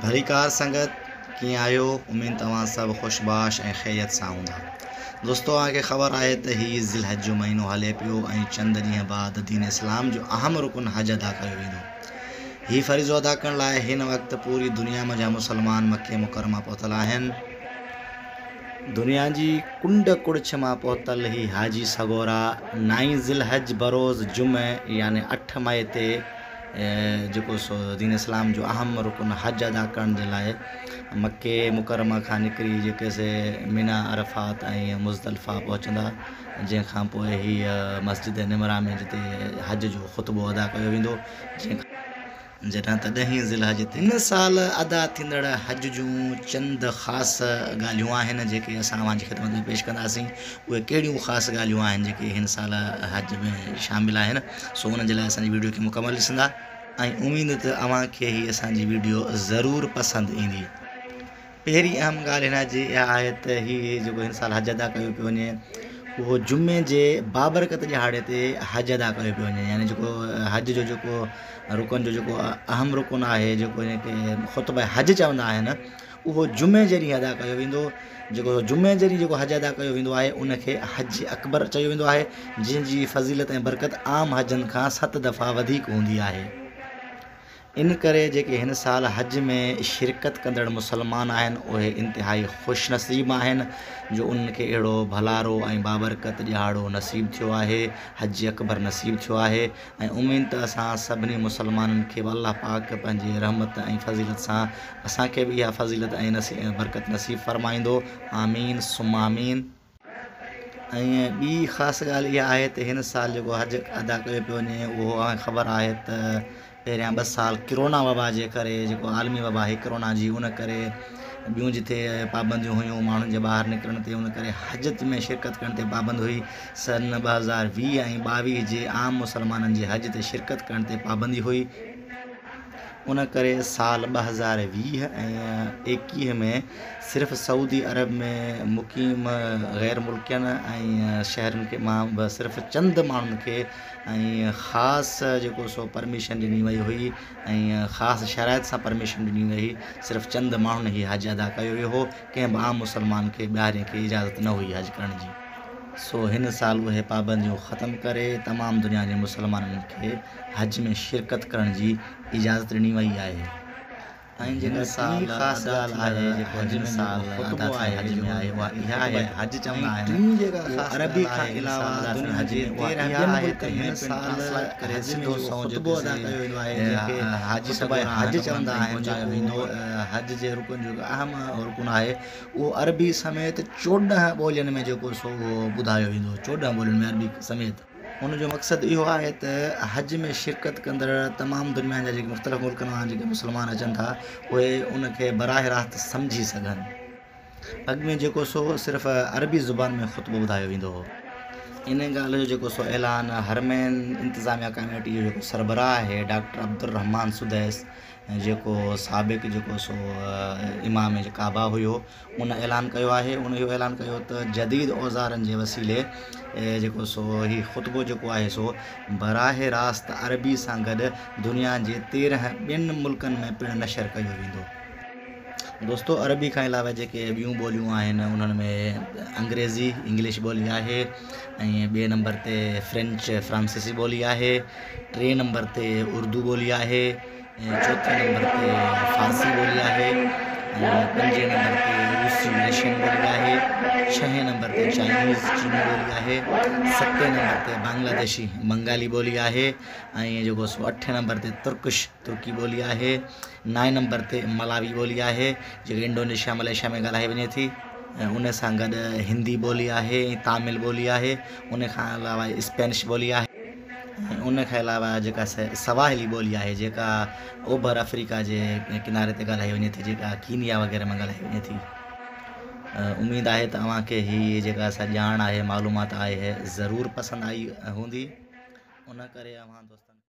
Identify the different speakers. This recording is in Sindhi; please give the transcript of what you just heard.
Speaker 1: ڀليڪار سنگت ڪيئن آهيو اميد ته اوهان سڀ خوش باش ۽ خيريت سان هوندا دوستو اوهان کي خبر آهي ته هي ذوالحج جو مهينو هلي پيو ۽ چند ڏينهن بعد دين اسلام جو اهم رڪن حج ادا ڪيو ويندو هي فريضو ادا ڪرڻ لاء هن وقت پوري دنيا منجهان مسلمان مڪي مڪرمه پهتل آهن دنيا جي ڪنڊ ڪڙڇ مان پهتل هي حاجي سڳورا نائين ذوالحج بروز جمعي يعني اٺ مئي تي جيڪو سو دين اسلام جو اهم رڪن حج ادا ڪرڻ جي لاء مڪي مڪرمه کان نڪري جيڪي سي منيٰ، عرفات ۽ مزدلفه پهچندا جنهن کان پوء هي مسجد نمره ۾ جتي حج جو خطبو ادا ڪيو ويندو جنهن جڏهن ته ڏهين ذي الحج تي هن سال ادا ٿيندڙ حج جون چند خاص ڳالهيون آهن جيڪي اسان اوهان جي خدمت ۾ پيش ڪنداسين اهي ڪهڙيون خاص ڳالهيون آهن جيڪي هن سال حج ۾ شامل آهن سو ان جي لاء اسان جي ويڊيو کي مڪمل ڏسندا ۽ اميد ته اوهان کي هي اسان جي ويڊيو ضرور پسند ايندي. پهرين اهم ڳالهه هن جي اها آهي ته هي جيڪو هن سال حج ادا ڪيو پيو وڃي اهو جمعي جي بابرڪت ڏهاڙي تي حج ادا ڪيو پيو وڃي يعني جيڪو حج جو جيڪو رڪن جو جيڪو اهم رڪن آهي جيڪو ان کي خطبه حج چوندا آهن اهو جمعي جي ڏينهن ادا ڪيو ويندو جيڪو جمعي جي ڏينهن جيڪو حج ادا ڪيو ويندو آهي ان کي حج اڪبر چيو ويندو آهي جنهن جي فضيلت ۽ برڪت عام حجن کان ست دفعا وڌيڪ هوندي آهي. ان ڪري جيڪي هن سال حج ۾ شرڪت ڪندڙ مسلمان آهن اهي انتهائي خوش نصيب آهن جو انهن کي اهڙو ڀلارو ۽ بابرڪت ڏهاڙو نصيب ٿيو آهي، حج اڪبر نصيب ٿيو آهي ۽ اميد ته اسان سڀني مسلمانن کي به الله پاڪ پنهنجي رحمت ۽ فضيلت سان اسان کي به اها فضيلت ۽ برڪت نصيب فرمائيندو آمين ثم آمين. ۽ ٻي خاص ڳالهه اها آهي ته هن سال جيڪو حج ادا ڪيو پيو وڃي اهو اوهان کي خبر آهي ته پهريان ٻه سال ڪرونا وبا جي ڪري جيڪو عالمي وبا هئي ڪرونا جي ان ڪري ٻيون جتي پابنديون هيون ماڻهن جي ٻاهر نڪرڻ تي ان ڪري حج ۾ شرڪت ڪرڻ تي پابند هئي سن 2020 ۽ 22 جي عام مسلمانن جي حج تي شرڪت ڪرڻ تي پابندي هئي. ان ڪري سال 2020 ۽ 21 ۾ صرف سعودي عرب ۾ مقيم غير ملڪين ۽ شهرين کي مان به صرف چند ماڻهن کي ۽ خاص جيڪو سو پرميشن ڏني وئي هئي ۽ خاص شرائط سان پرميشن ڏني وئي هئي صرف چند ماڻهن هي حج ادا ڪيو ويو هو ڪنهن به عام مسلمان کي ٻاهرين کي اجازت نه هئي حج ڪرڻ جي. سو هن سال اهي پابنديون ختم ڪري تمام دنيا جي مسلمانن کي حج ۾ شرڪت ڪرڻ جي اجازت ڏني وئي آهي ۽ جيڪا ٽين خاص ڳالهه آهي جيڪو هن سال ادا ٿيل حج ۾ آهي اها اها آهي ته حج چوندا آهن اهو عربي کان علاوه دنيا جي 13 ٻين ملڪن ۾ پڻ ٽرانسليٽ ڪري سڌو سنئون جيڪو حاجي سڳورا حج چوندا آهن جيڪو حج جي رڪن جو اهم رڪن آهي اهو عربي سميت 14 ٻولين ۾ جيڪو سو اهو ٻڌايو ويندو 14 ٻولين ۾ عربي سميت. ان جو مقصد اهو آهي ته حج ۾ شرڪت ڪندڙ تمام دنيا جا جيڪي مختلف ملڪن مان جيڪي مسلمان اچن ٿا اهي ان کي براهه راست سمجهي سگهن. اڳ ۾ جيڪو سو صرف عربي زبان ۾ خطبو ٻڌايو ويندو هو. ان ڳالهه جو جيڪو سو اعلان حرمين انتظاميه ڪاميٽي جو جيڪو سربراهه آهي ڊاڪٽر عبدالرحمان سديس جيڪو سابق جيڪو سو امام ڪعبه هيو ان اعلان ڪيو آهي ان اهو اعلان ڪيو ته جديد اوزارن جي وسيلي جيڪو سو هي خطبو جيڪو آهي سو براهه راست عربي سان گڏ دنيا جي 13 ٻين ملڪن ۾ پڻ نشر ڪيو ويندو. دوستو عربي کان علاوه جيڪي ٻيون ٻوليون آهن انهن ۾ انگريزي انگلش ٻولي آهي ۽ ٻئي نمبر تي فرينچ فرانسيسي ٻولي آهي ٽئين نمبر تي اردو ٻولي آهي ۽ چوٿين نمبر تي فارسي ٻولي آهي ۽ پنجين نمبر تي روسي رشين ٻولي آهي ڇهين نمبر تي چائنيز چيني ٻولي آهي ستين نمبر تي بنگلاديشي بنگالي ٻولي آهي ۽ جيڪو سو اٺين نمبر تي ترڪش ترڪي ٻولي آهي نائين نمبر تي ملاوي ٻولي آهي جيڪا انڊونيشيا ملائيشيا ۾ ڳالهائي وڃي ٿي ۽ ان سان گڏ هندي ٻولي آهي ۽ تامل ٻولي آهي ان کان علاوه اسپينش ٻولي آهي ۽ ان کان علاوه جيڪا سواحلي ٻولي آهي جيڪا اوڀر آفريڪا جي ڪناري تي ڳالهائي وڃي ٿي جيڪا ڪينيا وغيره ۾ ڳالهائي وڃي ٿي. اميد آهي ته اوهان کي هي جيڪا سا ڄاڻ آهي معلومات آهي ضرور پسند آئي هوندي ان ڪري اوهان دوستن.